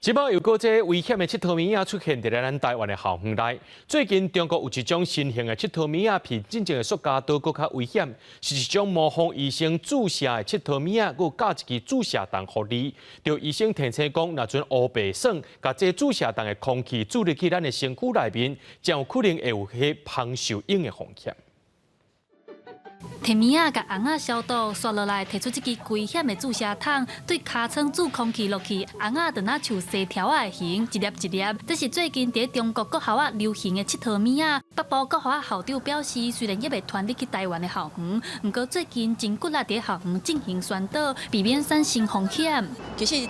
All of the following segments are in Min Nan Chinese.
這擺又閣這危險的𨑨迌物仔出現佇咧咱台灣的校園內。最近中國有一種新型的𨑨迌物仔，比進前的塑膠刀閣較危險，是一種模仿醫生注射的𨑨迌物仔，閣有佮一支注射筒予你。著醫生提醒講，若陣烏白耍，共這注射筒的空氣注入去咱的身軀內面，真有可能會有彼芳受湧的風險。提物仔共甕仔消毒，紲落來提出這支危險的注射筒，對尻川注空氣落去，甕仔就若像細條仔的形，一粒一粒。這是最近佇中國國校仔流行的𨑨迌物仔。北部國校校長表示，雖然猶未傳入去台灣的校園，毋過最近真骨力佇校園進行宣導，避免產生風險。其實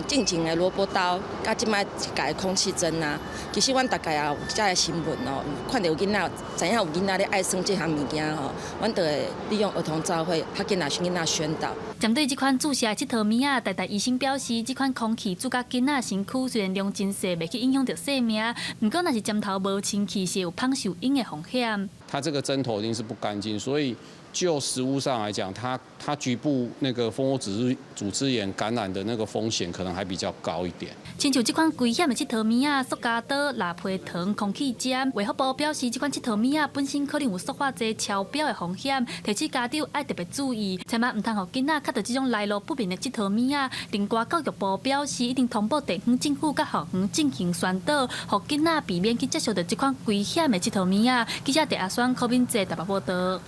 進前的蘿蔔刀，佮這擺一個空氣針啊，其實阮逐擺也有這个新聞哦，有看著有囡仔，知影有囡仔咧愛耍這項物件吼，阮就會利用兒童朝會，較緊來向囡仔宣導。針對這款注射𨑨迌物仔，台大醫生表示，這款空氣注到囡仔身軀，雖然量真細，袂去影響著生命，毋過若是針頭無清氣，是有芳受湧的風險。它這個針頭一定是不乾淨，所以就實務上來講，它局部那個蜂窩組織炎感染的那個風險可能還比較高一點。親像這款危險的𨑨迌物仔、塑膠刀、蠟皮糖、空氣針，衛福部表示，這款𨑨迌物仔本身可能有塑化劑超標的風險，提醒家長愛特別注意，千萬毋通予囡仔揩著這種來路不明的𨑨迌物仔。另外，教育部表示，已經通報地方政府佮校園進行宣導，予囡仔避免去接觸著這款危險的𨑨迌物仔。記者鄭阿雙、柯敏哲台北報導。